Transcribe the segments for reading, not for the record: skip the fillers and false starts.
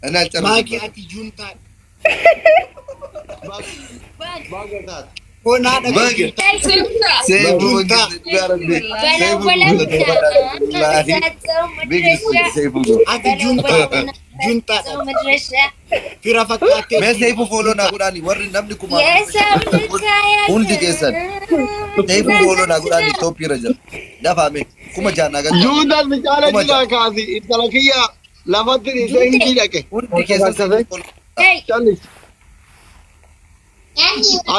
Ani alcarra Maaki dubbata. ati juuntaadha. Baga taate. Honaadha Baga. juuntaa. Seefuu Juuntaa. mangisti dhugaa rabbi. በለው Seefuu በለው wallaahi. Big respect seefuu go. Ati juuntaadha. Juuntaadha. መድረሻ Fira fakkaattee. Mee seefuu fooloo naa godhaani warri namni kumaa የሰው ልጅ hundi keessan seefuu fooloo naa godhaani tooppii irra jira. Dafaame 6000 naa galcha. Juutaan si caala Kuma jira kaasi intala kiyya lafatti dhiisee hindii dhaqe. Hundi keessan seefuu fooloo. Callis.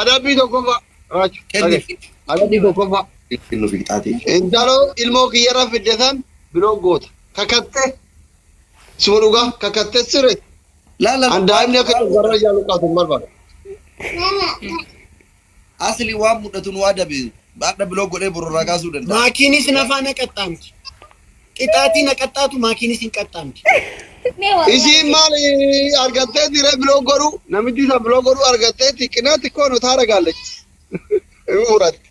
Adabbii tokkoffaa. Raachu. Kenniif. Adabbii tokkoffaa. Kennuuf qixaatii. Intaloo ilmoo kiyyarra fidde san biroo goota. Kakattee. Suma dhugaa kakattee siree. Laala. An daa'imni akka garra jaalu qaatu hin barbaadu. Asli waan mul'atu nu adabe. Baadha biloo godhee bororraa kaasuu danda'a. Maakiinis nafaa na qaxxaamti. Qixaatii na qaxxaatu maakiinis hin qaxxaamti. Isiin maal argattee diree biloo godhu namichi isa biloo godhu argattee xiqqinaa xiqqoo nu taara gaallechi. Muratti.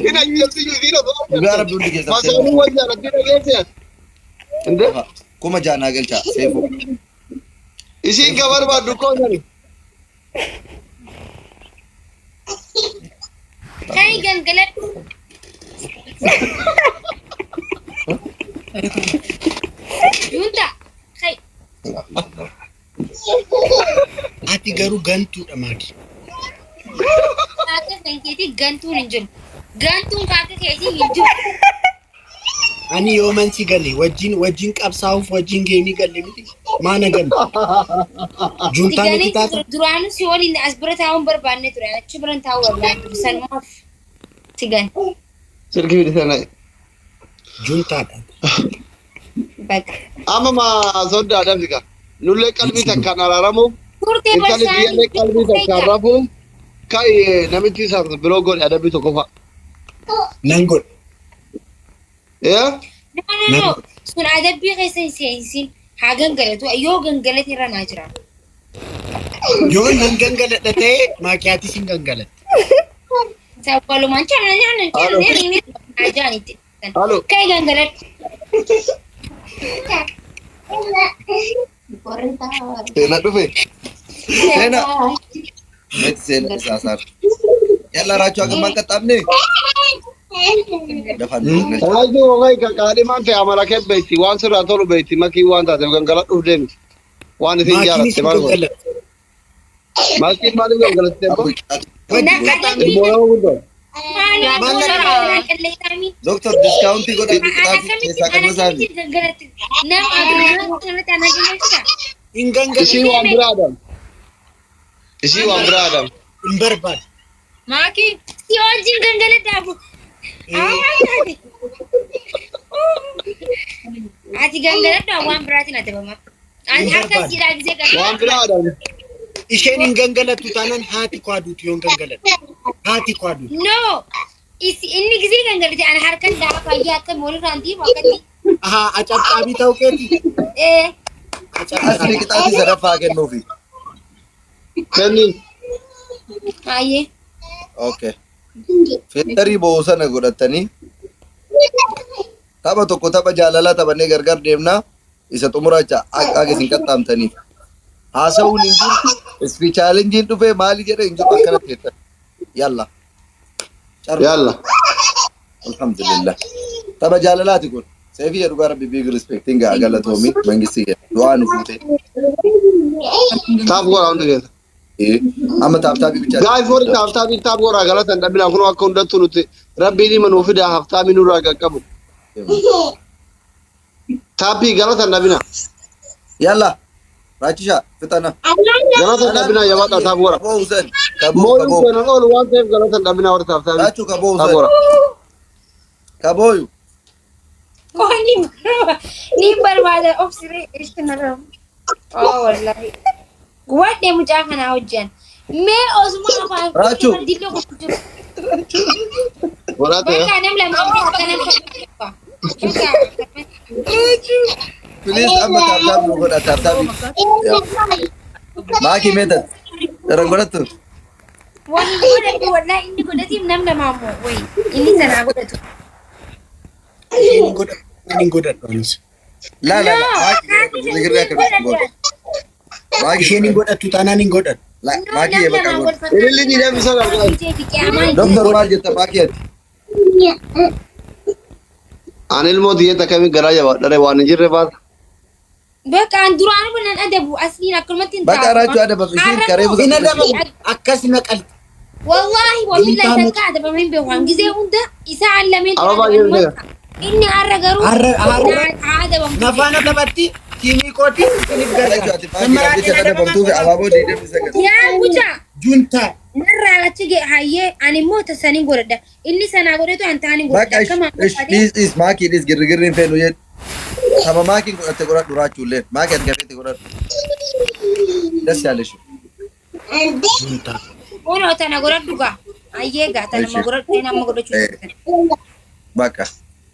Hin ajjeetti isiin osoo Dhugaa rabbi hundi keessan Masaanuu wajjin argatti dhageesse. Inde 6000 naa galcha seefuu. isiin ka barbaaddu koo sani. ከይ ገንገለዱ ጁንታ ከይ Ati garuu gantuudha maaki. Kaaka kan keetii gantuun hin jiru. Gantuun kaaka keetii hin jiru. Ani yooman si gale wajjin wajjin qabsaa'uuf wajjin geemii galle miti. Maana galu. Juuntaa nuti taata. Duraanuu si waliin as bira taa'uun barbaanne ture. Achi biran taa'uu barbaanne ture. Sanumaaf si gan. Silkii fidisee na'e. Juuntaadha. Bakka. Amma maa soddaa danfika. Nullee qalbii takkaan araaramuuf Turtee intalli biyyallee qalbii takkaan rafuuf ka'i namichi isa biroo godhe adabbii tokkoffaa. Nan godha. Yaa? No, no, no. Sun adabbii keessa hin seensin. Haa gangalatu. Yoo gangalate irra naa jira. Yoo nan gangaladha ta'e maakiyaatis hin gangalatti. Walumaan cana nyaanna cana nyaanna naa jaanitti. Halo. Kai gangaladhu. Seenaa dhufe. Seenaa. Meeti seenaa isaa saar. Yalla raachuu akka maan qaxxaamne. Dafaan galcha. Raajuu hogai ka qaadhimaan ta'e amala kee beekti waan sirraa tolu beekti makii waan taateef gangaladhuuf deemti. Waan isin Maakiinis jaalatte hin maal godhe? gangalatti. Makiin maaliif gangalatte Abbo abbaa? qixaatii. Wajjin qaxxaamti. Ilmoo nama guddaa. Maali Doktor diskaawuntii godhaa qixaatii keessaa qabna isaanii. Nama addunyaa kanatti ana gammachisa. Hin gangalatti. Ishii waan biraa adam. Ishii waan biraa adam. Hin barbaadu. Maaki Si wajjin gangaladhaabu. Ati gangaladhaa waan biraatiin adabama. Ani akka siidhaa gisee Waan gangaladhu. biraa adam. Isheen hin gangalattu taanaan haati koo aduutu yoo hin gangalattu. Haati koo aduutu. No! Isi inni gisee gangalate ani harkan daa fayyaa akka walirraan diimu akkatti. Ahaa acaccaabii ta'uu keeti. Ee Asli Acaccaabii. qixaatii sadaffaa kennuufi. Kenni. baay'ee. Okay. Filtarii bo'oo sana godhatanii tapha tokko tapha jaalalaa taphannee gargar deemnaa isa xumuraacha akka isin qaxxaamtaniif. Haasa'uun hin jiru. Ispi chaalenjiin dhufee maali jedhe hin jiru akkanatti jettan. Yalla. Carra. Yalla. Alhamdulillah. Tapha jaalalaati kun. Seefii dhugaa rabbi big respecting gaa galatoomi mangistii kee. Du'aa nu fuute. Taap godhaa hundi keessa. Amma taaptaabii bichaa. Gaafii warri taaptaabii taap godhaa galatan dhabinaa kun akka hundattuu nuti rabbiin hima nuu fidaa haftaamii nurraa qaqqabu. Taappii galatan dhabinaa. Yalla. Raachisha fixana. Galatan dhabinaa jabaadhaa taap godhaa. Kaboo Hussein. Kaboo Mooyin kaboo. seenan oolu waan ta'eef galatan dhabinaa warri taaptaabii. Raachuu kaboo Taap Hussein. godhaa. Kabooyu. Ni ni barbaada of siree ishtinarra. Oh wallahi. Wadde mucaa kanaa hojjan. Mee osuma afaan Raachuu. dilloo jiru. Godhaa ta'e. Bakka nam lama akka nam tokko. Bakka. Please amma taaptaabii nu godha taaptaabii. Maakii meetat. Daran godhattu. Wani godhatu wallahi inni godhatiif nam lama ammoo wayi inni sanaa godhatu. Isheen hin godhadhu. Ani hin godhadhu anis. Laa laa No, laa maakii kaafii girgirri hin akka godhu. godhadhu. Maakii Isheen hin godhattu taanaan hin godhadhu. laa No, maakii nam bakka lamaan godhu. wal Ililli diidamii sagal fakkaatu. Qiyaamaan hin Doktor maal jetta maakii ati? Ani ilmoo xiyyeetta akkamiin garaa jabaadhare waan hin jirre baata. Bakka an duraanuu nan adabu asliin akkanumatti hin Bakka raachuu adabamu isiin karee Hin adabamu. Akkas na qalti. Wallaahi wabillahi Juntaa takka adabamee hin beeku. Gizee hunda isaan lameen Ababaa jedhu Inni har'a garuu Har'a- haa adabamu. Na faana taphatti tiimii kootiin isiniif Raachuu gargaara. ati maakii abdicha adabamtuu fi abaaboo 29. Yaa gucaa Juntaa. narraa achi ga'e hayyee ani immoo tasaniin godhadha. Inni sanaa godhatu an taaniin Bakka godhadha. Akkama ish dhiis dhiis maakii dhiis girgirri hin feenu jedhu. Saba maakiin godhatte godhadhu raachuulleen maakii ati gafeetti godhadhu. Das yaaleeshu. Juntaa. Kunoo tana godhadhu gaa. Hayyee gaa tanuma godhadhu nama godhachuu. Bakka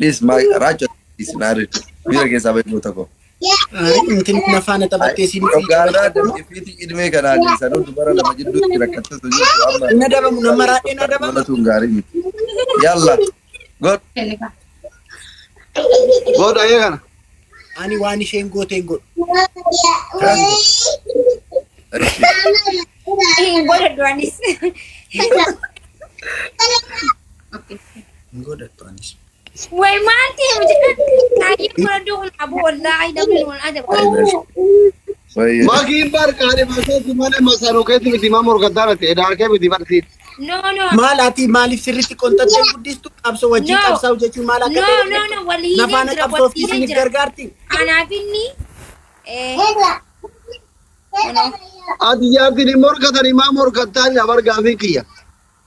dhiis raachuu dhiis naariidha. Bira keessaa bahi goota koo. Intin na faana taphattee isiniif Dhoggaarraa dambifiitii ilmee kanaa dhiisanuu dubara lama jidduutti rakkattetu jirtu amma. Hin adabamu nama raadheen adabamu. Godhatuun gaarii miti. Yalla. God. Godha ayyee kana. Ani waan isheen goote hin godhu. Hin godhadhu anis. Hin godhattu anis. Way maal ta'e mucaan hayyee godhadhu kun aboo wallaahi namni wal adabu. Wayye. Maakiin bar kaadhima keetti malee masaanuu keetti miti maa morkataa miti edaa kee miti barsiis. No no. Maal ati maaliif sirriitti qonxattee guddistu qabsoo wajjin No. qabsaa'u jechuun maal akka No ta'e no no walii na faana jira qabsoof walii isiniif jira. gargaarti. Anaaf inni kunoo. Ati jaartiin hin morkatanii maa morkataa jira bar gaafii kiyya.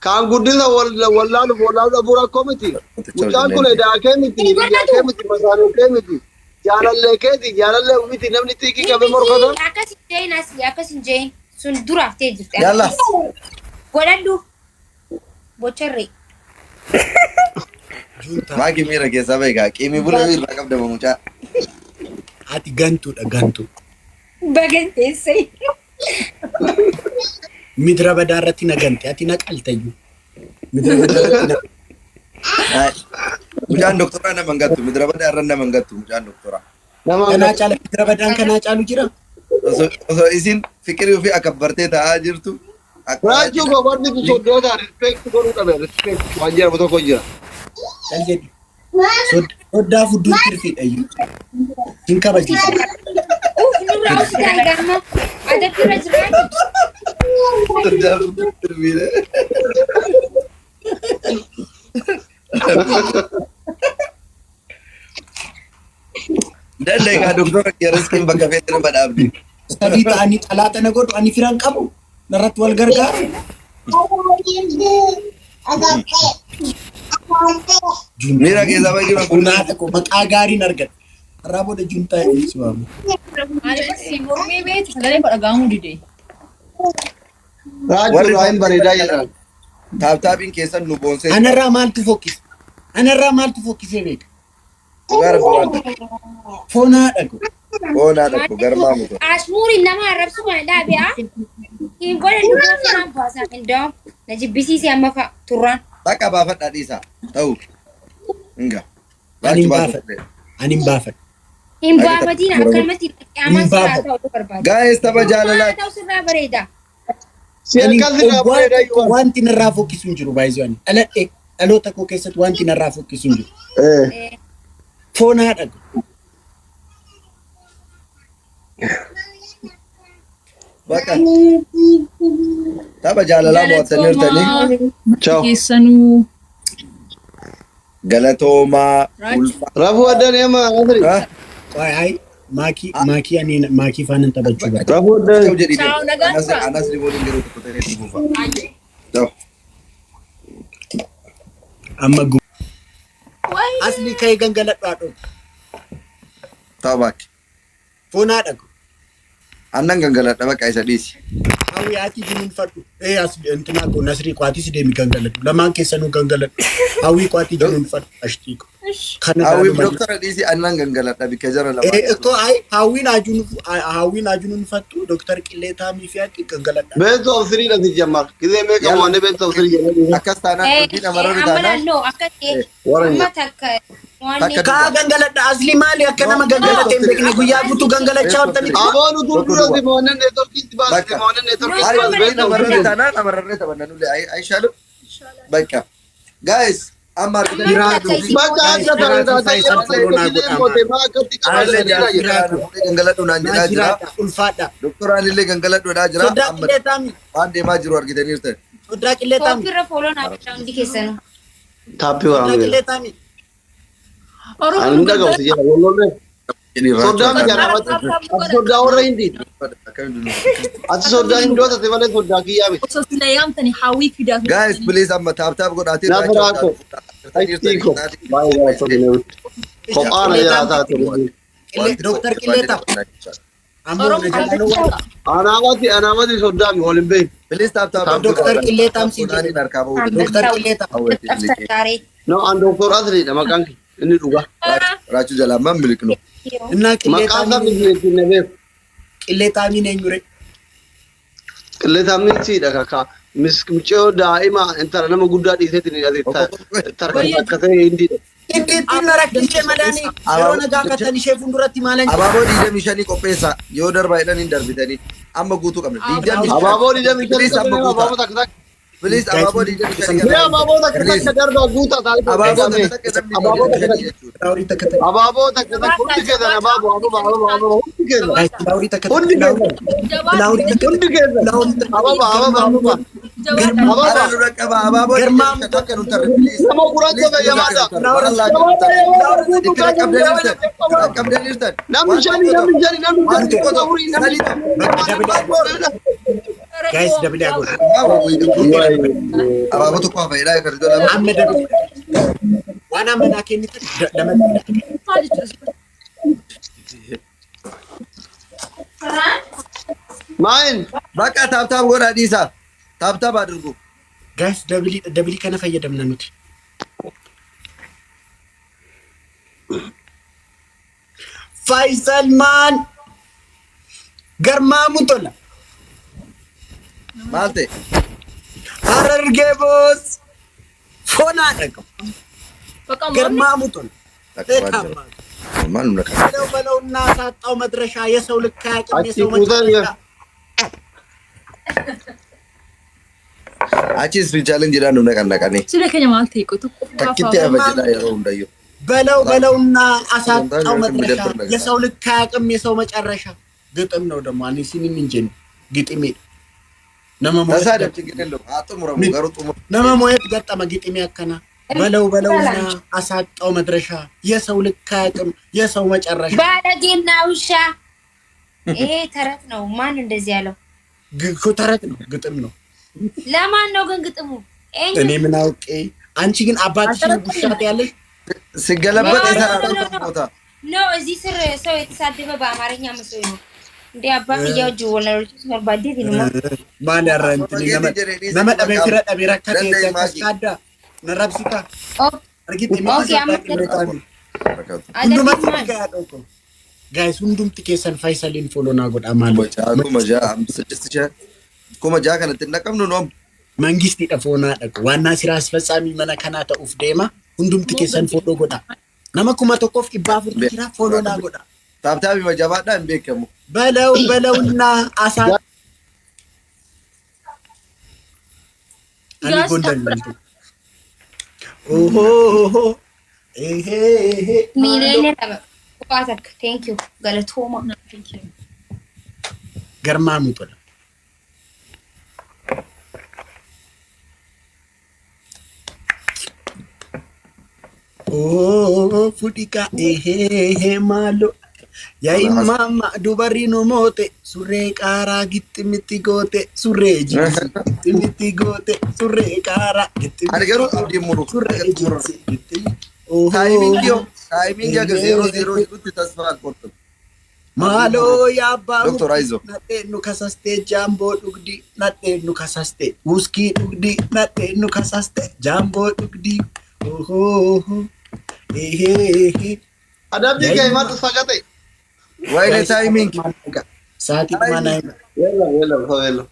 Kaan guddisa wallaaluuf wallaalu dhabuu rakkoo miti. Mucaan kun edaa kee miti biyya kee miti masaanuu kee miti. Jaalallee keeti jaalallee miti namni xiiqii qabee morkata. Akkas hin jeen asli akkas hin jeen sun duraaf ta'e jirti. Yalla. Godhadhu. Bocharree. Juntaa. Maakii miira keessaa bahi gaa. Qiimii bula irraa qabda mucaa. Ati gantuudha gantuu. Bagan teessee. Midira badaa irratti na gante ati na qaltayyuu. Midira badaa irratti na Mucaan doktoraa nama hin gattu. Midira badaa irra nama hin gattu mucaan doktoraa. Nama Kanaa caala midira badaan kanaa caalu jira. Osoo isin fikirii ofii akka bartee taa'aa jirtu. Raachuu koo barni kun soddoota respect godhuu dhabe respect waan jedhamu tokko jira. Cal jedhi. Soddaa fudduu tirfiidha iyyuu. Hin kabajiisu. Uff nurraa usitaa egaa adabbii irra jiraatu. Soddaa fudduu tirfiidha. Dandeegaa doktora Riskiin bakka feete nama dhaabdi. Sadii ta'anii xalaata na godhu ani firan qabu. Narratti wal gargaaru. Miira keessaa bahi jiru. Kunaata koo maqaa gaariin argadhe. Har'aa booda juntaa jedhee si waamu. Maaliif si mormee beektu sagalee koo dhaga'amuu dide. Raachuu raayin bareedaa jedhan. Taaptaapiin keessan nu boonsee. Anarraa maaltu fokkise? Anarraa maaltu fokkisee beeka? Dhugaa rabbi waan ta'e. Foonaa dhagu. Foonaa dhaqu garmaa muka. Ashmuuriin nama arrabsu kana dhaabe haa. Hin godhadhu gooftaan baasaa hin da'amu. Na jibbisiise amma fa'a turraan. Bakka baafadhaa dhiisaa. Ta'u. Inga. Ani hin baafadhu. Ani hin baafadhu. Hin baafatiin akkanumatti qaamaan Hin sirraa baafadhu. ta'uu barbaada. Gaa'ees tapha jaalalaa. Ta'u sirraa bareeda. Si Ani akkas irraa bareedaa waan- Wanti narraa fokkisu hin jiru baay'isuu ani. Dhaladhe dhaloota koo keessatti wanti narraa fokkisu hin jiru. Foonaa dhagu. Bakka. Tapha jaalalaa mo'attaniirtanii. Ciao. Keessanuu Galatoomaa. Raachuu. Ulfaa. Rafuu adda deema Nasri. Qoy maakii maakii ani maakii faana taphachuu barbaada. Rafuu adda. Ta'u jedhi. Ciao, nagaan tura. Anas ribooliin yeroo tokko ta'ee itti fufa. Ta'u. Amma gu. Asli ka'ee gangaladhu haadhoo. Ta'u bakki. Foonaa dhagu. Annan gangaladha bakka isa dhiisi. Hawwi ati jinuunfadhu. Ee asli intinaa koo Nasrii qo'atis deemi gangaladhu. Lamaan keessanuu gangaladhu. Hawwi qo'atii jinuunfadhu ashtii ko. Hawwiif doktara dhiisii annan gangaladha bikka jara lama. እኮ አይ ሀዊን አጁን ሀዊን አጁን ፈቱ ዶክተር ቅሌታሚ ፊያቂ ገንገለዳ Best of three dha sijjammar. Gisee meeqa mo'annee best of three jedhee. Akkas taanaan dubbiin amararri taanaan. Amma akka Waranya. amma takka waan ካ ገንገለዳ አስሊ ማሊ akka nama gangalatee hin beekne guyyaa guutuu gangalachaa ooltanii Aboon utuu dura si mo'annee neetworkii si baase si mo'annee neetworkii si Ari baase dubbiin best of amararri three. taanaan amararree taphanna nullee ayishaalu. Bakka. Guys amma argitanii Bakka akka tare taatee yeroo ta'e gisee moote maa akkatti qabatan jira. Gangaladhu naan jedhaa jira. ulfaadha Doktoraan illee gangaladhuudhaa jira. sodaa Amma qilleetaami waan deemaa jiru argitaniirtan. sodaa qilleetaami Tooppiirra fooloo naa godhaa hundi keessanuu. Taappii sodaa waraabee. qilleetaami Ani hin dhaga'u si jedha wallollee. Soddaan biyya namatti. Ati soddaa warra Hindiiti. Ati soddaa Hindoota ta'e malee soddaa kiyyaa miti. Osoo sila yaamtani hawwii fidaa. Guys please amma taap taap godhaatee Naaf raakoo. Achiiko. Baay'ee gaariidha. Kophaana jiraataa ture. ዶክተር ቅሌታ አሞ Anaamati anaamati soddaa mi waliin beeku. Please tap tap ዶክተር ቅሌታም ሲል ዶክተር ቅሌታ Taaree. No an doktor Asliidha maqaan kee inni dhugaa. Raachuu jalaa man miliqnu. እና Maqaan ቅሌታሚ isaa ittiin na beeku. ቅሌታሚ ነኝ ሬ Qilleetaamni siidha kakaa. Miccoo daa'ima intala nama guddaa dhiiseetiin hidhate tarka takkatee hindiidha. እንዴት ነረክቼ መዳኒ yeroo nagaa kattan ishee fuulduratti maalan Abaaboo digdamii shanii qopheessaa yoo darbaa jedhan hin darbitanii amma guutuu qabna. Digdamii shan. Abaaboo digdamii Please shanii amma guutaa. abaaboo takka takka. Please abaaboo digdamii shanii Mee abaaboo takka takka darbaa guutaa taa'ee Abaaboo takka takka namni Abaaboo takka digdamii takka. shanii jechuudha. ላውሪ ተከተ Abaaboo takka takka hundi keessan abaaboo abaaboo abaaboo abaaboo hundi keessan. ላውሪ ተከተ Hundi keessan. ላውሪ ተከተ Hundi keessan. Abaaboo abaaboo abaaboo. Ara Abaaboo. nu dhaqqaba abaaboo digdamii shan akka nu tarre please. Nama gurraacha fayyamaadha. Namni shani namni shani namni shani tokko afurii namni ጋይስ ደብል ያጎል Abaaboo tokko hafa jedhaa kan iddoo lama. አመ ደብል ዋና መና ኬኒት ለመ Maayin Bakka taap taap godhaa dhiisaa. Taap taap አድርጉ. ጋይስ ደብል ደብል ከነ ፈየደምነ ኑቲ ፋይሰል ማን ገርማሙ ቶላ Maal ta'e? ሐረርጌ ቦስ ፎና ደቀው ገርማሙ ቶላ Maal nu dhaqqaba? በለው በለውና ሳጣው መድረሻ የሰው ልክ አያውቅም አቺ የሰው ቁጠር መጨረሻ። Achi ispi challenge jedhaa nu naqannaqanii. Sila keenya maal ta'e qotu Takkitti hafa jedhaa yeroo hundayyuu. በለው በለውና አሳጣው በጣም መድረሻ የሚደብር ነገር። የሰው ልክ አያውቅም የሰው መጨረሻ። ግጥም ነው ደግሞ እኔ ሲኒም እንጂ ግጥሜ ነመ ሞየት Tasaa dabchi gidello haa xumuramu garuu xumura. ነመ ሞየት ገጠመ ግጥሜ ያከና በለው በለውና አሳጣው መድረሻ የሰው ልክ አያውቅም የሰው መጨረሻ። ባለጌና ውሻ ይሄ ተረት ነው። ማን እንደዚህ ያለው? እኮ ተረት ነው ግጥም ነው። ለማን ነው ግን ግጥሙ? እኔ ምን አውቄ። አንቺ ግን አባትሽን ውሻ ትያለሽ። ሲገለበጥ ይሰራል ቦታ No እዚህ ስር ሰው የተሳደበ በአማርኛ መስሎኝ ነው። እንዴ አባ kiyya wajjin wal lolchiisu barbaaddeeti numa. Maal irra intini nama dhabee fira dhabee rakkate akkas narrabsita argite Okay, amma hundumatti gahaa dhoko gaayis hundumti keessan Faayisaliin follow naa godhaa maal kuma ja'a ስድስት ሺህ kuma ja'a kanatti hin naqamnu noom. መንግስቲidha foonaa dhaqu ዋና ስራ አስፈጻሚ mana kanaa ta'uuf deema hundumti keessan follow godhaa nama 1400 jira follow naa godhaa Taaptaabii majabaadhaa hin beekamu. በለው በለውና አሳ ani ጎንደር ነኝ። ኦሆ ይሄ ይሄ Miiliyoona lama kophaa takka. Thank you. Galatooma. ገርማሙ ቶላ ኦ ፉዲቃ ይሄ ይሄ ማሎ ያይማማ ዱበሪ ኑ ሞቴ ሱሬ ቃራ ግጥምቲ ጎቴ ሱሬ ጂንሲ ግጥምቲ ጎቴ ሱሬ ቃራ ግጥምቲ Ani garuu abdiin muru. ሱሬ ጂንሲ ግጥም ኦሆ Taayimiin yoo taayimiin akka zeeroo zeeroo jedhutti tasfaa alqortu. ማሎ ያባ Doktor Aizo. nadheennu kasaste jaamboo dhugdi nadheennu kasaste wuskii dhugdi nadheennu kasaste jaamboo dhugdi oho Ehee. Adabbii kee himadhu sagate. Waayee timing. Sa'aatii dhumaa naa eega. Yalla yalla yalla.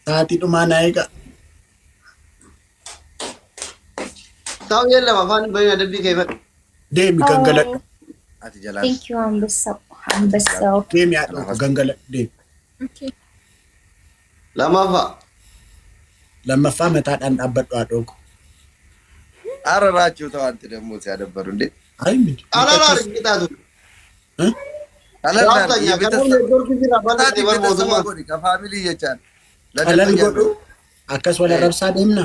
Sa'aatii dhumaa naa eega. Ta'u yalla afaan hin bahin adabbii kee himadhu. Deemi gangaladhu. Ati jalaan. Thank you አንበሳው አንበሳው። Deemi haadha gangaladhu deemi. Okay. Lammaffaa. Lammaffaa mataadhaan dhaabbadhu haadhoo ko. አረራችሁ ተው። አንተ ደግሞ ሲያደበሩ እንዴ Ayi miti. Alaala qixaatu. አለና Mootummaa. ከፋሚሊ እየቻል Qalal godhu akkas wal arrabsaa deemna.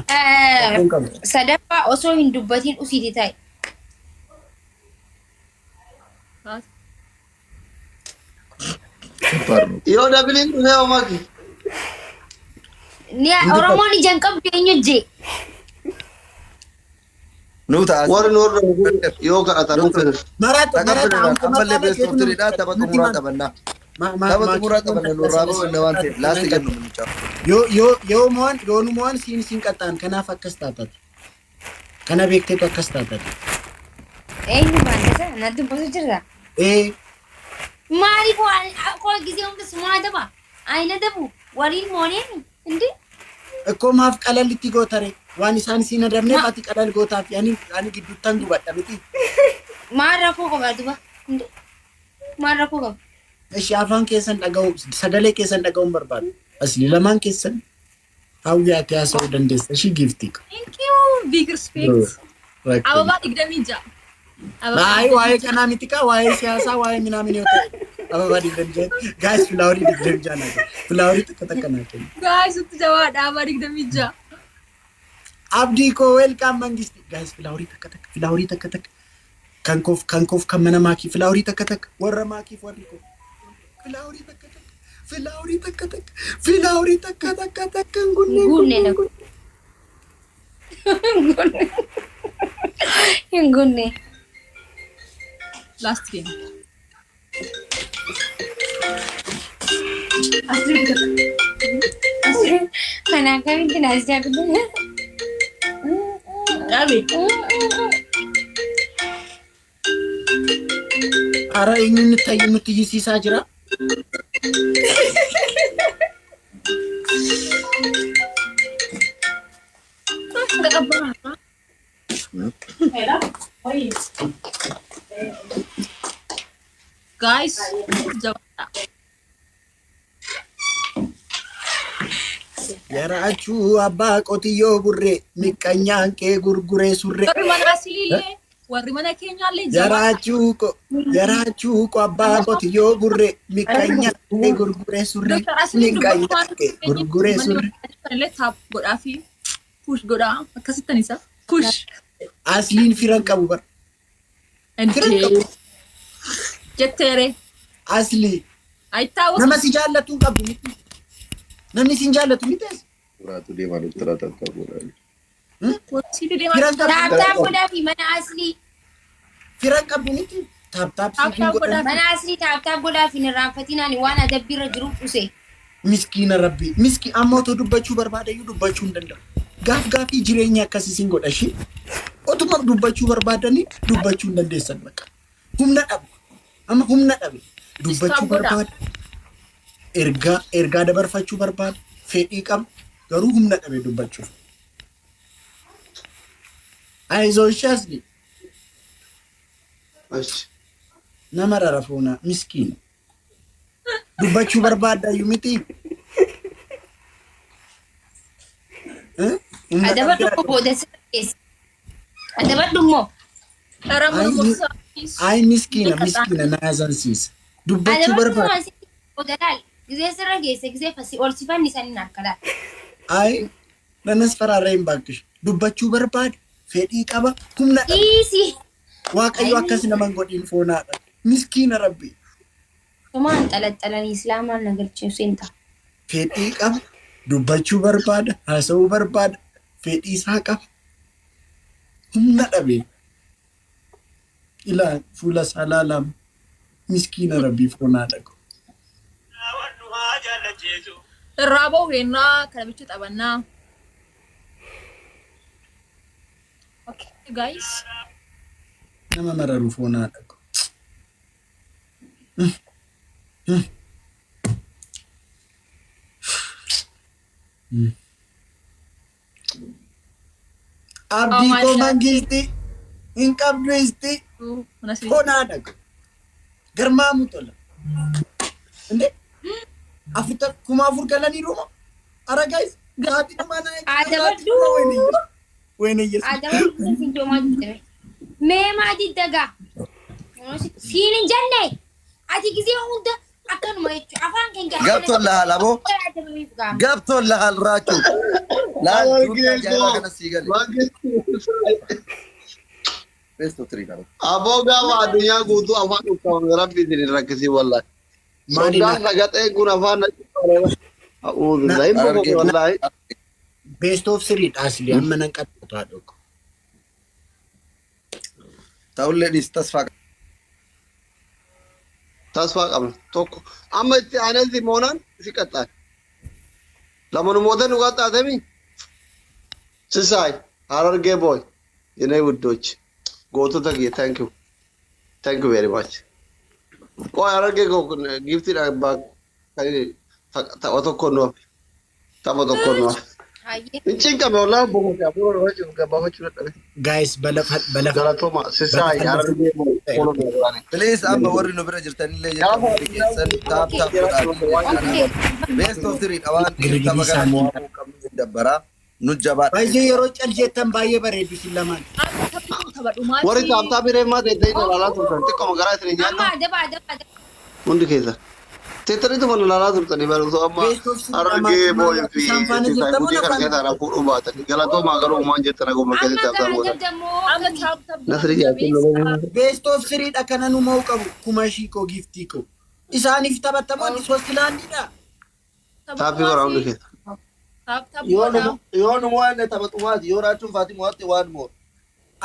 Rakkoon qabu. Sadaffaa osoo hin dubbatiin usiiti ta'i. Yoo dabiliin dhufee hoomaki. Ni Oromoon ija hin qabdu eenyu jee? ኑ ta'a. Warri nu hordofu yoo kadhatan nu kennu. Maraatu maraatu ammallee best of three dha tapha xumuraa taphannaa. Tapha xumuraa taphanna nurraa ba'u inni waan ta'eef laasti kennu mucaa. Yoo yoo yoo mo'an yoo nu mo'an siin siin qaxxaan kanaaf akkas taatati. Kana beekteetu akkas taatati. Eenyu baantasa? Na dubbatu jirta? Ee Maaliif waan koo gisee hunda sumaa daba? Ayina dabu waliin mooneen hindi? Ikkoo maaf qalalitti gootare waan isaan siin adabneef ati qalal gootaaf ani ani gidduuttan gubadha miti. Maal rakkoo qaba duba? Hindi? Maal rakkoo qaba? Ishi afaan keessan dhaga'u sagalee keessan dhaga'uun barbaadu. Asli lamaan keessan hawwiyaatti haasa'uu dandeessa. Ishii giiftii. Thank you. Big respect. Ababaa 26. Waa'ee waa'ee kanaa miti kaa waa'ee siyaasaa waa'ee minaamin yoo ta'e. Ababaa 26. Guys flowerii 26 naa kennu. Flowerii takka takka naa kennu. Guys, utti jabaadha. Ababaa 26. Abdii koo welcome mangisti. Guys flowerii takka takka flowerii takka takka. Kan koof kan koof kan mana maakii flowerii takka takka warra maakiif warri koo. Flowerii takka takka flowerii takka takka flowerii takka takka takka hin gunne Guunne na. Hin gunne. Last game. Kana akkamitti naas jaabidde? Qabe. Ara eenyu nutti nutti iyyisiisaa jira? Guys, jabaadha. Yaraachuu abbaa qotiyyoo burree miqqanyaan kee gurguree surree. Warri mana asiliillee warri mana keenyaallee jabaadha. Yaraachuu ko yaraachuu ko abbaa qotiyyoo burree miqqanyaan kee gurguree surree Dr. Asiliin miqqanyaan kee gurguree surree. Illee tap godhaa fi push godhaa akkasittan isa push. Asliin firan qabu bara. Firan qabu. Jetteere. Aslii Ayittaawwa. nama si jaallatu hin qabdu miti. Namni si hin jaallatu miti as. Suraatu deemaa doktora takka godhaa. Sitti deemaa. Firan qabdu. Tap tap godhaa fi mana aslii. Firan qabdu miti. Tap tap siif hin Tap tap godhan. godhaa. Mana aslii tap tap godhaa fi hin irraanfatinaan waan adabbiirra jiru dhuse. Miskiina rabbii. Miski amma otoo dubbachuu barbaadayyuu dubbachuu hin danda'u. Gaaf gaafii jireenya akkasii siin godha ishee. Otuma dubbachuu barbaadanii dubbachuu hin dandeessan bakka. Humna dhabu. Amma humna dhabe. Dubbachuu Stop godhaa. barbaada. Ergaa ergaa dabarfachuu barbaada. Fedhii qaba. Garuu humna dhabe dubbachuuf. Ayizoo ishee asli nama rarafuuna miskiina. Dubbachuu barbaaddayyuu miti. Eh? Humna Adabadhu dhabdee immoo booda sirra keessa. Adabadhu immoo. Dhara mormorsaa. Ay miskiina miskiina na azansiisa. Dubbachuu Adabadhu barbaada. immoo asii booda laal. Gisee sirra geesse gisee fasii ol sifanni isaanii akka laal. Ay nanas faraarra hin baakkisu. Dubbachuu barbaada. Fedhii qaba. Humna dhaba. Dhiisi. Waaqayyo akkas nama hin godhin foonaadha. Miskiina rabbi. Tumaan xalaxalanii islaamaan na galcheessu hin ta'a. Fedhii qaba. Dubbachuu barbaada. Haasa'uu barbaada. Fedhii isaa qaba. Humna dhabe. Ilaa fuula isaa laalaama. Miskiina rabbii foonaadha. Irraa bahu hennaa kana bicha taphannaa. Okay guys. Nama mararu foonaadha. Abdii koo mangisti hin qabdu isti foonaadha. Garmaamu tola. እንዴ አፍተ ኩማ አፉር ገለኒ ሩሞ አረ ጋይስ ጋቲ ማና Adabadhu. ወይኔ ኢየሱስ Adabadhu finjoomaa jirte. Mee maa diddagaa? Siin hin jenne. Ati gisee hunda akkanuma jechuudha. Afaan keenya Gabtoon lahaal aboo. Gabtoon lahaal raachuu. Laal duutaa ajaa'ibaa kana sii gale. Best of three qaba. Aboo gaafa addunyaa guutuu afaan dhukkabame rabbi isin hin rakkisii wallahi. Maali Soddaan sagaxee kun afaan na A'uudhu billahi hin boqoqe wallahi. Best of three dhaasli amma nan qaxxutaa dhokko. Ta'ullee dhiis tasfaa Tasfaa qabna tokko amma itti aanee si moonaan si qaxxaate. Lama nu moote nu qaxxaatemi. Sisaay Harargee boy የኔ ውዶች gootota kiyya, thank you, thank you very much. ቆይ Harargee giiftii tapha tokko nu hafe, tapha tokko nu hafe. Hin cinqame wallahi, boqoqe afuura gabaafachuu dadhabe. Guys balafa balafa. Galatooma Sisaay Harargee boy follow me godhaani. Please amma warri nu bira jirtanillee jecha keessan tap tap godhaa. Best of three dha waan ta'eef tapha kana mo'amuu qabnu hin dabbaraa. Nu jabaadha. Baay'ee yeroo caljeettan baay'ee bareedu isin lamaan. Warri tap tap reemaa teessee ilaalaa turtan xiqqooma garaa isin Amma nyaata adaba adaba adaba. hundi keessa. Teessaniitu mana ilaalaa turtanii barumsa amma Best of three Harargee boy fi isaan faana Sisaay jirtamoo gudii kana na faana? keessa fuudhuu baatanii galatoomaa garuu uumaan jettan aguma Amma keessatti tap tap gaa gootan. adabdamoo. Amma tap tap Nasri jaartiin Best of three dha kana nu mo'u qabu kuma ishii koo giiftii koo. Isaaniif taphattamoo ሶስት ለአንድ dha. Taappii godhaa hundi keessa. Tap tap Yoo nu godhaa. yoo nu mo'anne tapha xumaati yoo raachuun faati mo'atte waan mo'u.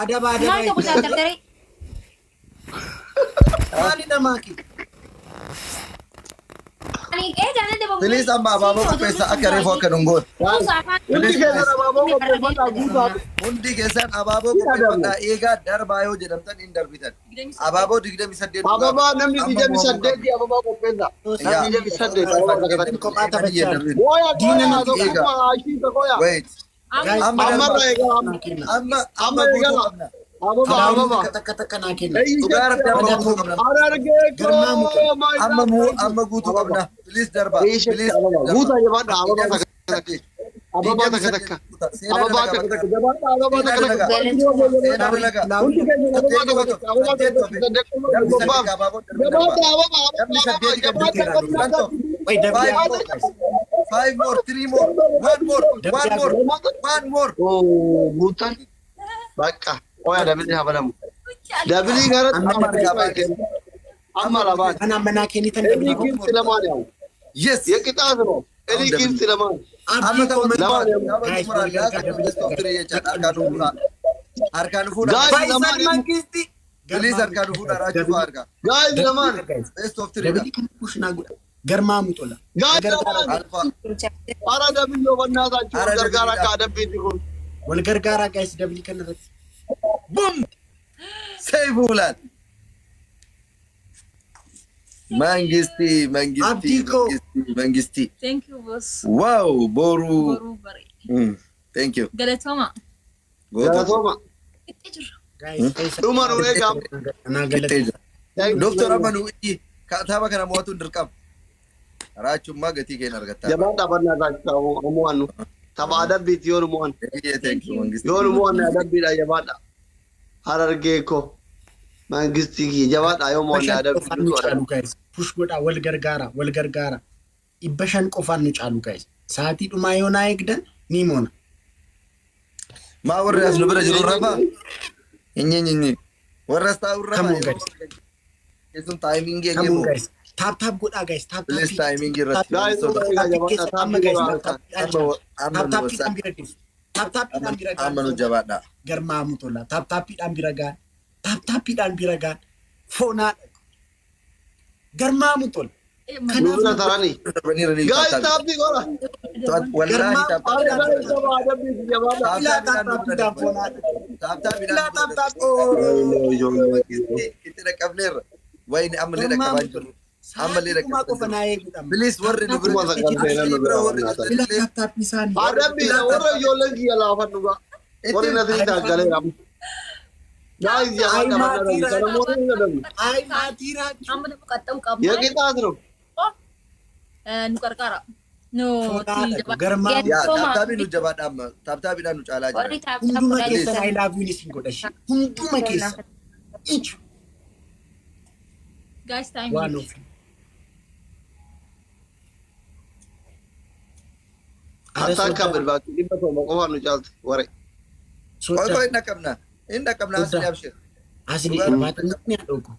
Adaba Maal adaba. tokko taattaree? Maalidha maaki? Ani eegaan adabamu. Please amma abaaboo qopheessa akka reefu akka dhungoon. Hundi keessan abaaboo qopheeffadhaa guutaa. Hundi keessan abaaboo qopheeffadhaa eegaa darbaa yoo jedhamtan hin darbitan. Abaaboo 28. Ababaa namni 28 ababaa qopheessa. Namni 28 ababaa takka takka. Kophaa taphachaa. Gooya Diina gooya nuti tokkummaa ashiisa gooya. Wait. Guys, Amma Ammarra darbaa. eegaa Amma amma amma guutuu eegala. qabna. Ababaa ababaa. Takka takka takka naa kenna. Dhugaa rabbi amma guutuu qabna. Harargee Garmaamu koo Amma mu amma guutuu qabna. Please darbaa. Please. Guutaa jabaadha ababaa takka takka. Ababaa takka takka. Ababaa takka takka jabaadha ababaa takka takka. Seenaa dalagaa. Hundi keessan ababaa takka takka ababaa takka takka. Jabaadha ababaa ababaa jabaadha. Wait, Five dabbii more. Five more, three more, one more, one more, one more. Oh, guutaan bakka qoya dabilii haa banamu. Dabilii garatti amma lamaan. Ana manaa kennitan Eli dabbii. gift lamaan yaa'u. Yes. የቅጣት ነው። Eli gift lamaan. Amma tapha Lamaan Guys, wal gargaara. Best of three jechaadha. Harkaan fuudhaa. Harkaan fuudhaa. Guys, Faisal lamaan. Mangisti. Please harkaan fuudhaa. Raachuu harkaa. Guys lamaan. Best of three dha. Dabbii kan push naa godha. Garmaamu tola. Guys lamaan. Alfa. Ara dabiyyoo bannaasaachuu Ara gargaara dabiidha. akka adabbiitti kun. Wal gargaaraa guys dabbii kana irratti. Boom. Seefuulaan. Mangisti, Mangisti, Abdii koo. Mangisti, Mangisti. Thank you boss. Wow, boru. Boruu bare. Thank you. Galatooma. Goota. Galatooma. Itti jirra. Guys, Faisal. Dhuma nu eegaa. Naa galata. Doktor amma nu iyyi tapha kana mo'atuun dirqama. Raachummaa gatii keenya argattaa. Jabaadha bannaasaachuu ammoo tapha adabbiitti yoo nu mo'an. Thank you, Mangisti. Yoo nu mo'anne adabbiidha jabaadha. Harargee koo. Mangistii kiyya jabaadha yoo mo'anne 500 qofaan nu adabbii. caalu guys. Push godhaa wal gargaara wal gargaara. 500 qofaan nu caalu guys. Sa'aatii dhumaa yoo naa eegdan ni moona. Maa warri as nu bira jiru rafaa? Inni inni inni. Warra as taa'u Come on rafaa. guys. Keessum timingii Come on eegee guys. Tap tap godhaa guys. Tap tap. Please timingii irratti. Guys, Amma guys. Tap Amma nu tappiidhaan bira geessu. Tap tappiidhaan bira Amma nu gaan. jabaadha. Garmaamu tola. Tap tappiidhaan bira gaan. Tap tappiidhaan bira gaan. Foonaadha. Garmaamu tola. Nu bira taranii. Darbaniiranii Guys taappii godha. Wallaahi tap Ara guys tapha adabbiitti jabaadha. Ilaa tap tappiidhaan foonaadha. Tap tapiidhaan Filaa tap tap. Itti dhaqqabneerra. Wayini ammallee dhaqqabaa jiru. Ammallee Sa'aatii dhaqqabaa qofa jiru. naa eeguudha. Please warri nu bira Kuma sagal seenan nu bira warri warri Filaa jirtan tap tap isaanii. Adabbii warra ijoolleen kiyya laafan dhugaa. Warri nasrii taaggalee amma. Guys jabaadha manna kana mooti hin adabu. Ay maatii raachuu. Amma nama qaxxa'u qabna. Yeqixaas no. Nu qarqara. Nu Fonaadha garmaa. Yaa tap tapiin nu jabaadha amma. Tap tapiidhaan nu caalaa Warri jira. tap tap Hunduma godhaa keessan jirtan. I love you isin godha ishee. Hunduma keessan. Iju Guys time. waan ofii. Hatta akka bilbaatu 700 qofaan nu caalti waree. Qoy qoy hin dhaqqabna. Hin dhaqqabna asli abshir. Asli irbaata ni haadhogu.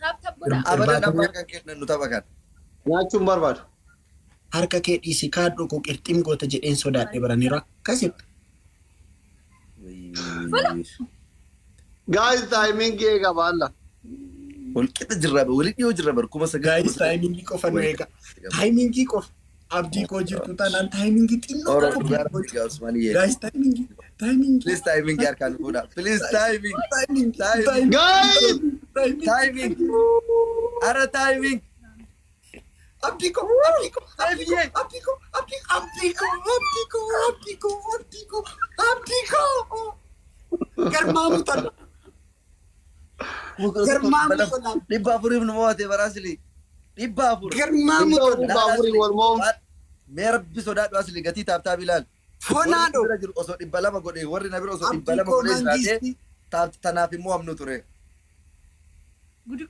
Tap tap godhaa. Abadan amma kan kennan nu tapha kan. Nyaachuun barbaadu. Harka kee dhiisi kaadhoo koo qirxim goota jedheen sodaadhe baraniiru akkasitti. Guys timing eega baalla. Walqixa jirra waliin dhiyoo jirra bar 9,000. Guys timingii qofa nu eega. Timingii qofa. Abdii koo jirtu taanaan timingii xinnoo Oro tokko. dhugaa rabbi gaa Usmaaniyyee. Guys timingii timingii Please timing harkaan nu fuudha. Please timing. timingii Timing. Guys! Timing. Ara timing. Abdii koo abdii koo abdii koo abdii koo abdii koo abdii koo abdii koo abdii koo abdii koo garmaamu tola. Garmaamu tola. 400 nu mo'ate baraasili. 400. Garmaamu tola. 400 wal mo'uun. Mee rabbi sodaadhu asli gatii tap tap ilaal. Fonaadho. Warri bira jiru osoo 200 godhe warri na bira osoo Abdii 200 koo godhe jiraate mangisti. tanaaf immoo hamnu ture.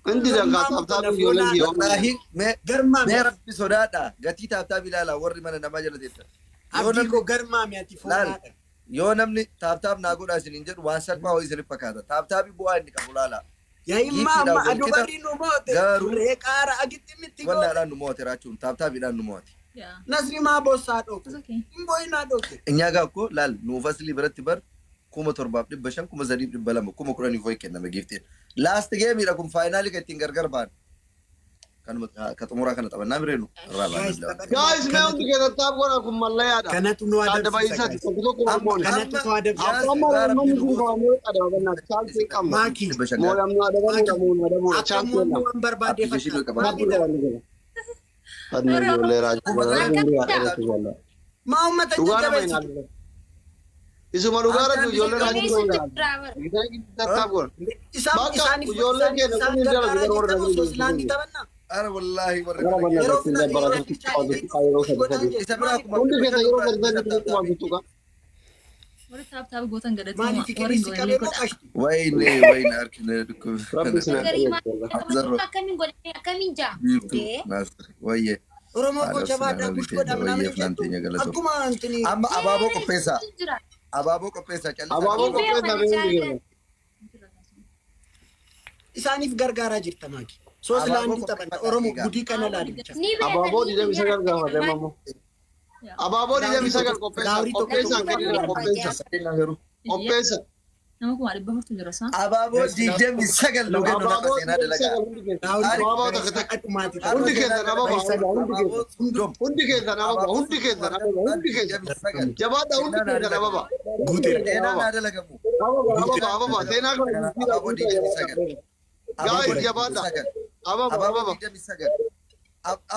Hindi dangaa tap tap ijoolleen kiyya. Wallaahi mee Garmaami. mee rabbi sodaadha gatii tap tap ilaala warri mana namaa jala teessan. Yoo Abdii namni koo garmaami ati fonaadha. yoo namni tap tap naa godhaa isiniin jedhu waan salphaa wayii isiniif fakkaata. Tap tapii bu'aa inni qabu laala. Yaa imma amma aduu barri nu moote. Garuu- Turee qaara agitti mitti goote. Wannaadhaan nu mo'ate raachuun tap tapiidhaan nu mo'ate. Yeah. Nasri maa boossaa dhooke. It's okay. Hin boo'inaa dhooke. Inyaa gaa akkoo laal nuuf aslii biratti bar 7,500 3,200 10,000 foyi kenname giiftiin. Last gameidha kun finalii kan ittiin gargar ba'an. Kanuma ka xumuraa kana taphannaa mireenu irraa Guys, baanee. Guys mee hundi keessan tap godha kun mallayaadha. Kanatu nu Adda adabsiisa. baay'isaati Guys. tokko tokko wal moone. Kanatu nu adabsiisa. Amma namni kun kaa'amee adababanna chaansii qabna. Maakii. Moolamnu adabamuudha moonu adabamuudha Akka chaansii moonni qabna. waan barbaade fakkaata. Adna ijoollee raajii godhaa. Maa uummata Dhugaa nama hin jajjabeessitu. adda. Isuma dhugaa rabbi ijoollee raajii Jabeessuutu godhaa. jira bara. Tap godha. Isaan Bakka isaaniif ijoolleen keenya isaan kun hin gargaaraa jala warra jirtan osoo silaandii taphannaa. Ara wallaahi warra Gara kana mana Yeroo irratti illee bara tokko yeroo sadi sadi. Isa biraa akkuma Hundi keessa yeroo sadi sadi tokkuma guutuudha. Warri tap tap gootan galatoomaa. Maaliif Warri qilleensi goonillee qabee moo godhaa. qashti? Wayne wayne harkine Rabbi isin haa Garii qajeelchu. Zarro. akkamiin godhanii akkamiin jaa? Biiftuu Naasir wayye. Oromoo koo Haadha jabaadhaa Sinaa kush godhaa Wayye ምናምን filaan teenya jettu galatoo. akkuma antini Amma abaaboo qopheessaa. Jira. Abaaboo qopheessaa callisaa. Abaaboo qopheessaa mee hundi keessa. isaaniif gargaaraa jirta maaki. Soosilaandii taphanna Oromoo gudii kana laali bicha. Ni Abaaboo 29 gaafate mammoo. Abaaboo 29 qopheessaa qopheessaa kennina qopheessaa qopheessaa. Nama 400,000 jira isaa. Abaaboo 29 nu kennu nafa Abaaboo seenaa dalagaa. 29 hundi keessa. Abaaboo takka takka. Hundi keessan abaaboo hundi keessan. Hundi keessan abaaboo hundi keessan abaaboo hundi keessan. Jabaadhaa hundi keessan abaabaa. Guuteera. Seenaa naa dalagamu. Abaabaa abaabaa abaabaa seenaa kana Abaaboo 29. Guys jabaadhaa. Abaabaa Abaaboo abaabaa. 29.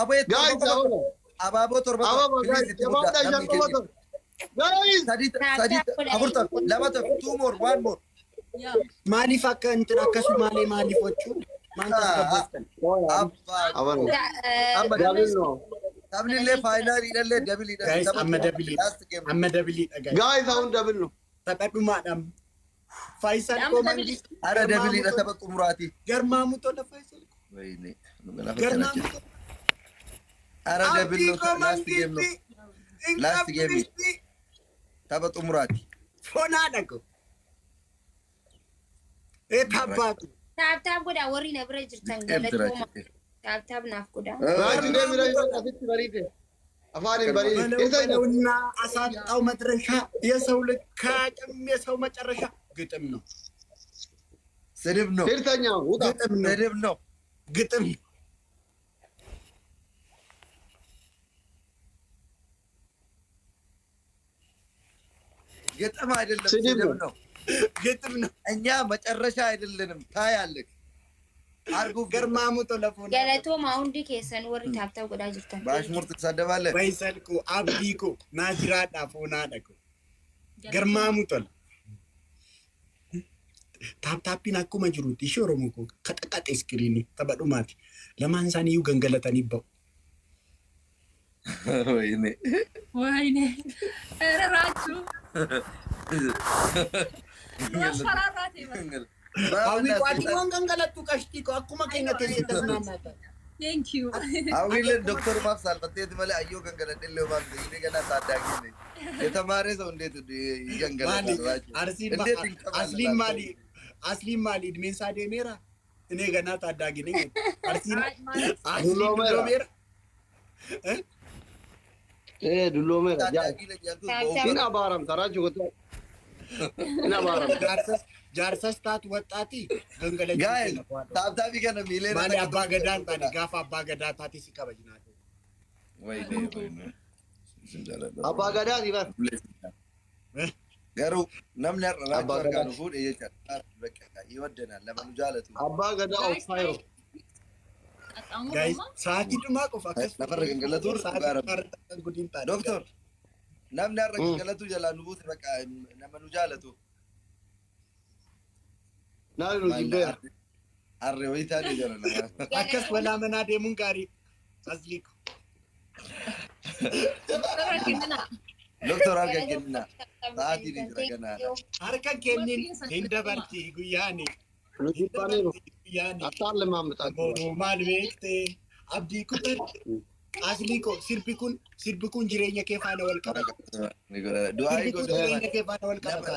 Aboo Guys abaabaa. Abaaboo torba Abaabaa guys jabaadhaa shan qofa ta'u. Guys Sadi sadi afur tokko lama tokko two more one more. Yeah. Maaliif akka intin akkasumaalee maaliif wachuun maal tasgabbooftan? Abbaa Abaabaa. Amma Double no. taphni illee finaliidha illee doubleiidha. Guys amma doubleiidha. Last game. Amma doubleiidha guys. Guys ahun double no. Taphadhumaadhaan. Faayisal Amma koo double. mangisti. Ara doubleiidha tapha xumuraati. Garmaamu tola Faayisal koo. Wayne nu galaafachaa Garmaamu jira. tola. Ara double Abdii no koo last game no. mangisti. Last game. Inqabdisti. Tapha xumuraati. Fonaadha koo. Ee tabbaatu. Tap tap godhaa warri na bira jirtan galatooma. Tap tap naaf godhaa. Raajii deemira yoo asitti bariite. Afaan hin bariine. በለው በለውና አሳጣው መድረሻ የሰው ልክ አያውቅም የሰው መጨረሻ። ግጥም ነው ስድብ ነው። Hirtanya wuta. ግጥም ነው ስድብ ነው። ግጥም ነው። ግጥም አይደለም ስድብ ስድብ ነው። ነው። ግጥም ነው። እኛ መጨረሻ አይደለንም። ታያለህ። አርጉ ገርማሙ ቶለፎን Galatooma hundi keessan warri tap tap godhaa jirtan. በአሽሙር ትሳደባለህ። Faisal koo Abdii koo naa jiraadhaa foonaadha koo garmaamu tola. Tap tapiin akkuma jirutti ishee Oromoo koo kaxaqaxe iskiriinii tapha dhumaati. Lamaan isaanii iyyuu gangalatanii ba'u. ወይኔ ወይኔ ኧረ ራችሁ ማስፈራራት ይመስላል። Hawwii koo ati waan gangalattu qashtii koo akkuma keenya teessee tasnaannaata. Thank you. አዊልን ዶክተር ማፍ ሳልፈቴት መለ አዮ ገንገለድሌ ማፍ እኔ ገና ታዳጊ ነኝ። የተማረ ሰው እንዴት ይገንገለዳል? Maali ራችሁ Arsiin እንዴት asliin ይንቀባለላል? maali asliin maali idmeen isaa deemeera? እኔ ገና ታዳጊ ነኝ። አርሲን ማለት አርሲን ዱሎሜራ። ዱሎሜራ Ee dulloomeera. ታዳጊ ነኝ ያልኩት Tap በእውቀት Hin abaaramta raachuu goota. Hin abaaramta. Jaarsas jaarsas taatu waxxaati gangalachuu ጋይስ keenya qo'adha. tap tap kana miilee Maali abbaa gadaa hin taane gaafa abbaa gadaa taate si kabajnaa. ወይኔ ወይኔ Abbaa gadaati bar. Garuu namni har'a raachuu Abbaa harkaa gadaa. nu fuudhe jecha በቃ ይወደናል። ለመኑ ጃለቱ Abbaa gadaa of faayiro. Qaxxaamuruma Guys, sa'aatii dhumaa qofa akkas Lafarra gangalatuun sa'aatii dhugaa rabbi. dhumaa irratti gudiin taane. ዶክተር namni har'a gangalatu jalaa nu buute በቃ nama nu jaalatu. Naani nu jibbeera. Harree wayii taane jala nama. Akkas walaa manaa deemuun gaarii. Aslii ko. Doktora kennina. ዶክተር harka kennina. Sa'aatiin hin jira ganaadha. Harka kennin hin dabarti guyyaani. Nu Hin jibbaniiru. dabarti guyyaani. Attaan limaamta. Boruu maal beektee abdii kutadhe. Aslii ko sirbi kun jireenya kee faana wal qabata. Du'aa Sirbi kun godhe. jireenya kee faana wal qabata.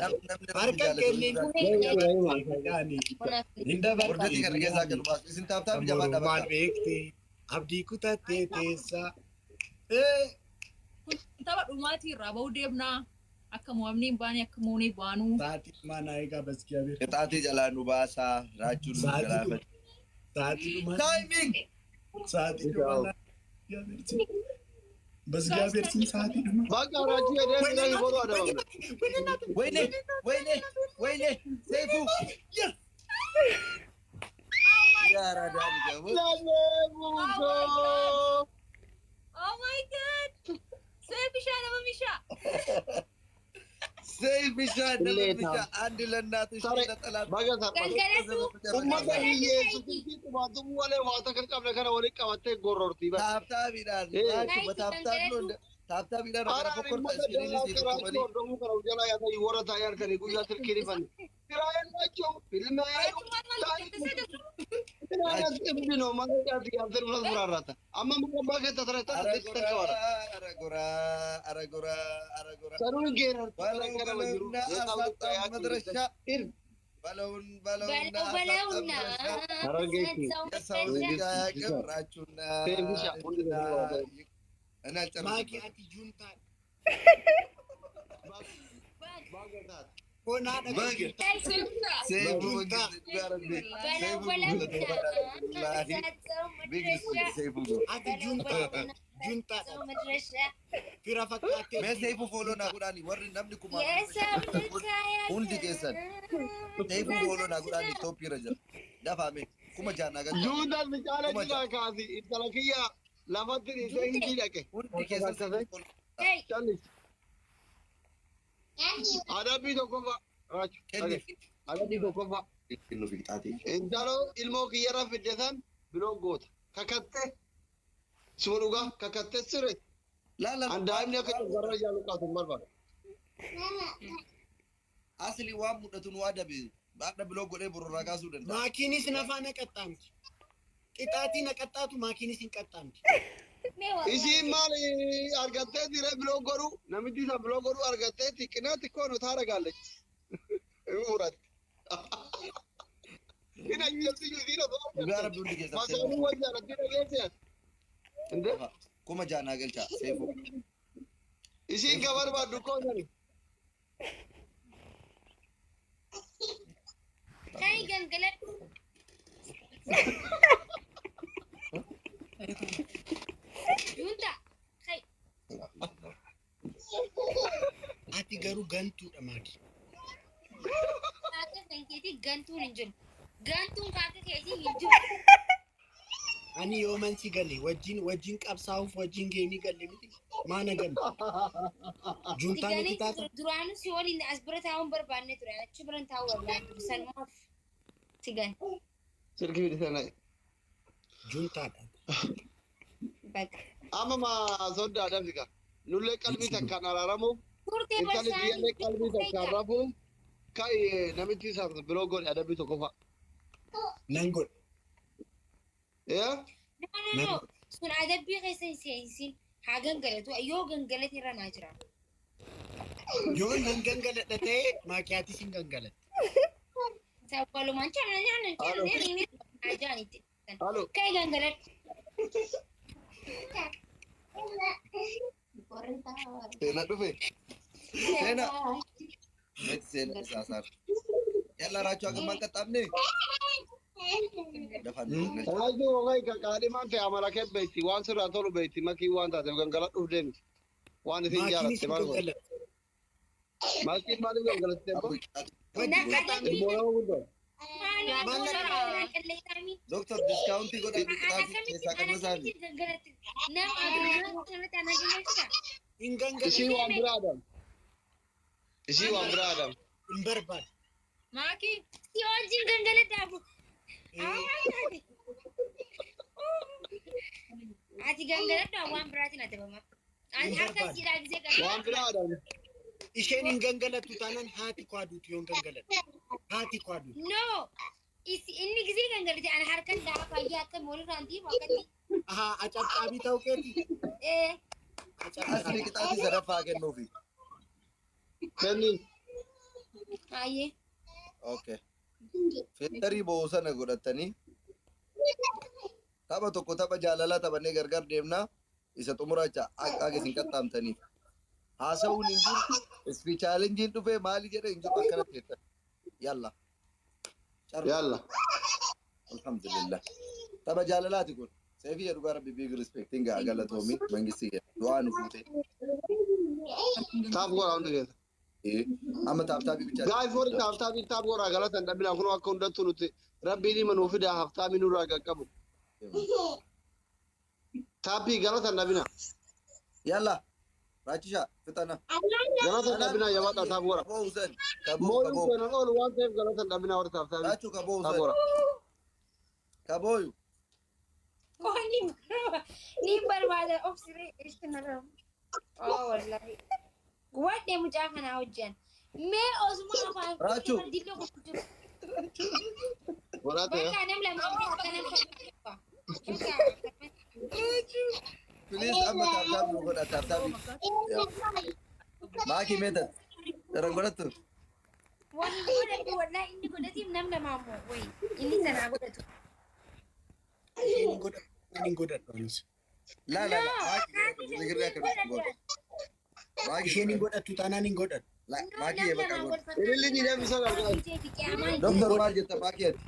Harka kennin hin dabarti guyyaani. Hin dabarti Hordofii kana keessaa guyyaani. galu baasu. Isin tap tap jabaadha Boruu maal bakka. beektee abdii kutattee teessa. Ee. Kun tapha dhumaatii irraa bahuu deemnaa. Akka mo'amni hin baane akka moonee baanuu. Sa'aatii dhumaa naa eegaa baskiyaa Qixaatii jalaa nu baasaa. Raachuun nu Sa'aatii galaafata. Sa'aatii dhumaa Timing! sa'aatii dhumaa naa በእግዚአብሔር ስም ሰዓት dhumaa. Bakka raachuu jedhee midhaan godhu adabamne. ወይኔ ወይኔ ወይኔ ሰይፉ ያራዳ ልጅ Lamee buusoo. Oh my God! Seefishaa nama mishaa! ሰይፍሻ ነብሻ አንድ ለእናትሽ Sare ለጠላት baga sarphate. Gangalatu. Uummata hiyyeessu silkii qubaatu malee waata kan qabne kana walitti qabattee gororti. tap tap ይላል በ tap tap ነው እንደ tap tap ይላል። Haaraan uummata dallaa karaachuu hordofuu kana jalaa yaatanii warra taa'ee harkanii guyyaa silkii rifanne. Kiraa ilma Raachuun maal maal jettee seeta? እብድ ነው ማለት ያንተን እውነት ፍራራታ አማ ሙቀባ ከተተረታ ተከዋራ ኧረ ጎራ ኧረ ጎራ ኧረ ጎራ ሰሩን ጌራር በለው በለውና አሳጣን መድረሻ በለውን በለውና በለው በለውና አሳጣን መድረሻ ሐረርጌቲ የሰው ልጅ አያውቅም ራቹና ቴንቢሻ ሁሉ እኔ ማኪ አልጨርስም። አቲ ጁንታ ሆና በግ ሰይፉ መንግስት ጋር በለው በለውና አሳጣው ቢግ መድረሻ ሰይፉ ጎ አቲ ጁንታ ጁንታ ሰው መድረሻ ፊራ ፈቃቴ mee seifuu follow naa godhaani warri namni kuma የሰው ልጅ hundi keessan seifuu follow naa godhaani Itoophiirra jira dafaa mee kuma jaannaa galcha ጁንታን ቢጫለ ጅራ ካሲ ኢንተለኪያ ለፈት ኢንጂ ደቀ hundi keessan seifuu follow ጨልስ አዳቢ tokkofa ራቹ kenniif አዳቢ tokkofa kennuuf qixaatee intalo ilmoo kiyyarra fidde san biloo goota kakatte suma dhugaa kakatte sire laala an daa'imni akka garra jaalu qaatu hin barbaadu. asli waan mudhatu nu adabe baadha biloo godhee bororraa kaasuu danda'a. ማኪኒስ ነፋ ነቀጣምቲ ቅጣቲ ነቀጣቱ ማኪኒስ ይንቀጣምቲ Isiin maal argatteeti ree biloo godhu namichi isa biloo godhu argatteeti qinaatti koo nu taaragaallechi. Muratti. Ina jirti isiin osoo Dhugaa rabbi hundi keessan masaanuu wal jaalatti dhageesse. Inde kuma jaannaa galcha seifuu. isiin ka barbaaddu koo sani. Kai gangalatu ጁንታ kai አቲ ገሩ garuu gantuudha maaki. Akka kan keetii gantuun hin jiru. Gantuun akka keetii hin jiru. Ani yooman si gale wajjin wajjin qabsaa'uuf wajjin geemii galle miti maana galu. Juntaa miti taata. Duraanuu si waliin as bira taa'uun barbaanne ture. Achi bira taa'uu barbaanne ture. Sanumaaf si gane. Silkii fidisana. Juntaadha. Bakka. Amma ma soddaa dafika. Nullee qalbii takkaan araaramuuf Turtee intalli biyyallee qalbii takkaan barsaanii. rafuuf ka'i namichi isaaf biroo godhe adabbii tokko fa'a. Nan godha. Yaa? No, no, no. Sun adabbii keessa hin seensin. Haa gangalatu. Yoo gangalate irra naa jira. Yoo nan gangaladha ta'e maakiyaatis hin gangalatte. Walumaan cana nyaanna cana naa jaanitti. Halo. Ka'e gangaladhu. Seena dhufe. Seena. Meeti seena isaa saar. Yalla raachuu akka maal qaxxaamne? Dafaan nu Raajuu hogai ka qaadhimaan ta'e amala kee beekti waan sirraa tolu beekti makii waan taateef gangaladhuuf deemti. Waan isin Maakiinis jaalatte hin maal godhe? gangalatte. Makiin maaliif gangalatte abbaa? Wajjin qaxxaamne. Ilmoo nama guddaa. Doktor diskaawuntii godhaa qixaafi keessaa qannasaani. Hin Ishii gangalatte. waan biraa adam. Ishii waan biraa adam. Hin barbaadu. Maakii Ati gangaladhu waan biraatiin adabama. Ani harka siidhaa gisee Waan biraa adam. Isheen hin gangalattu taanaan haati koo aduutu yoo hin gangalatte. Haati koo aduutu. No! Inni gisee gangalate ani harkan daa fayyaa akkami walirraan diimu akkatti. Ahaa acaccaabii ta'uu keeti. Ee Asli Acaccaabii. qixaatii sadaffaa kennuufi. Kenni. baay'ee. Okay. Filtarii bo'oo sana godhatanii tapha tokko tapha jaalalaa taphannee gargar deemnaa isa xumuraacha akka isin qaxxaamtaniif. Haasa'uun hin jiru. Ispi chaalenjiin dhufee maali jedhe hin jiru akkanatti jettan. Yalla. Carra. Yalla. Alhamdulillah. Tapha jaalalaati kun. Seefii dhugaa rabbi big respecting gaa galatoomi mangistii kenna. Du'aa nu fuute. Taap godhaa hundi keessa. Amma taaptaabii bichaa. Gaafii warri taaptaabii taap godhaa galatan dhabinaa kun akka hundattuu nuti rabbiin hima nuu fidaa haftaamii nurraa qaqqabu. Taappii galatan dhabinaa. Yalla. Raachisha fixana. Galatan dhabinaa jabaadhaa taap godhaa. Kaboo Hussein. Kaboo Moolin kaboo. seenan oolu waan ta'eef galatan dhabinaa warri taaptaabii. Raachuu kaboo Taap Hussein. godhaa. Kabooyu. Ni barbaada obsiree ishtinarra. Oh wallahi. Wadde mucaa kanaa hojjan. Mee osuma afaan Raachuu. dilloo jiru. Godhaa ta'e. Bakka nam lama akkanan bakka. Please amma taaptaabii nu godha taaptaabii. Maakii meetat. Daran godhattu. Wani godhatu wallahi inni godhatiif nam lama ammoo wayi inni sanaa godhatu. Isheen hin godhattu. Ani hin godhadhu anis. La la la. Maakii zikirri akka godhu. Maakii Isheen hin godhattu taanaan hin godhadhu. Maakii bakka godhu. Ililli ni deebisa gargaara. Doktor maal jetta maakii ati?